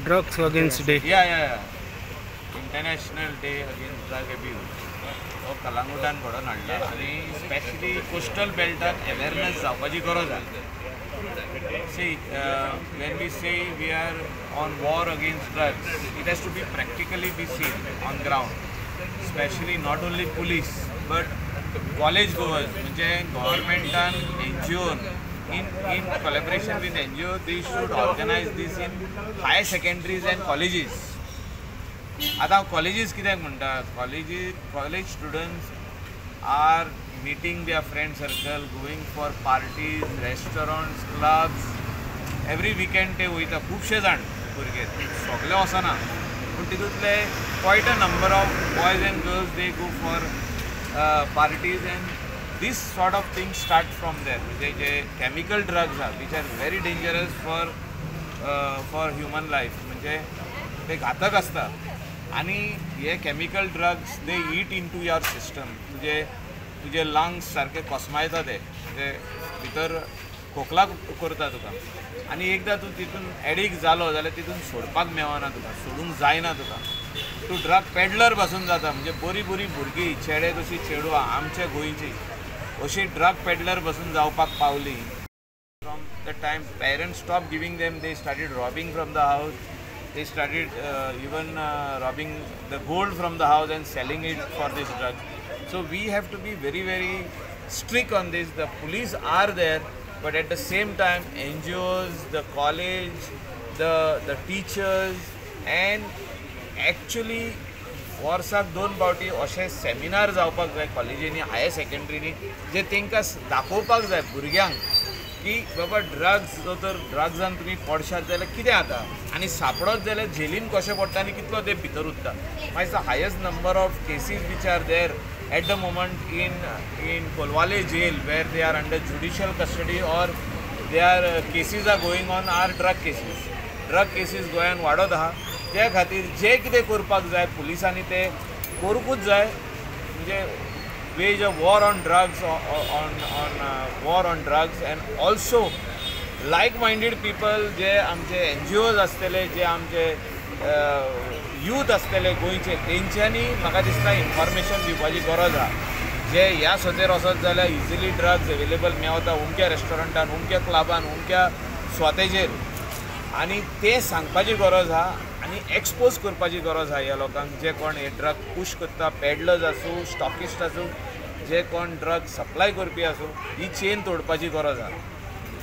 Drugs Against Day. Yeah. International Day Against Drug Abuse. हो कलांगुटान घडोवन हाडला आनी स्पेशली कोस्टल बेल्टाक अवेरनेस जावपाची गरज आसा. See, when we say we are on war against drugs, it has to be practically be seen on ground. Especially not only police but college goers, म्हणजे गव्हर्मेंटान NGO in collaboration with NGO, they should organize this in higher secondaries and colleges. आता colleges कित्याक म्हणटा, college students are meeting their friend circle, going for parties, restaurants, clubs. Every weekend ते वयता खुबशे जाण भुरगे, सगळे वचना पूण तितूंतले quite a number of boys and girls they go for parties and this sort of things start from there. म्हणजे जे केमिकल ड्रग्स आहा which are very dangerous for human life, म्हणजे ते घातक आसता आनी हे chemical drugs they eat into your system. तुजे lungs सारके कोसमायता ते, म्हणजे भितर खोकला करता तुका आनी एकदां तूं तितून एडिक्ट जालो जाल्यार तितून सोडपाक मेळना तुका, सोडूंक जायना तुका. तूं ड्रग पेडलर पासून जाता, म्हणजे बरीं बरीं भुरगीं चेडे कशी चेडवां आमच्या गोंयची अशी ड्रग पेडलर पासून जावपाक पावली. From the time parents stop giving them, they started robbing from the house. They started even robbing the gold from the house and selling it for this drug. So we have to be very, very strict on this. The police are there, but at the same time, NGOs, the college, the teachers, and actually वर्साक 2 फावटी अशे seminar जावपाक जाय कॉलेजींनी, higher सेकंडरीनी, जे तांकां दाखोवपाक जाय भुरग्यांक की बाबा ड्रग्स जो तर ड्रग्सान तुमी पडशात जाल्यार कितें जाता आनी सापडत जाल्यार जेलीन कशें पडटा आनी कितलो तें भितर उरता. मागीर the highest number of cases which are there at the moment in Colvale jail where they are under judicial custody or their cases are going on are drug cases. Drug cases गोंयांत वाडत आहा. त्या खातीर जे कितें करपाक जाय पुलिसांनी तें करूंकूच जाय. म्हणजे wage a war on drugs, on war on drugs, and also like-minded people जे आमचे NGOs आसतले, जे आमचे यूथ आसतले गोंयचे, तेंच्यांनी म्हाका दिसता इन्फॉर्मेशन दिवपाची गरज आहा. जे ह्या सोतेर वचत जाल्यार इजिली ड्रग्स अवेलेबल मेवता उमक्या रेस्टॉरंटान, उमक्या क्लबान, उमक्या स्वातेचेर, आनी तें सांगपाची गरज आहा आनी एक्सपोज करपाची गरज आहा ह्या लोकांक जे कोण हे ड्रग पूश करता, पेडलर्स आसूं, स्टॉकिस्ट आसूं, जे कोण ड्रग सप्लाय करपी आसूं, ही चेन तोडपाची गरज आहा.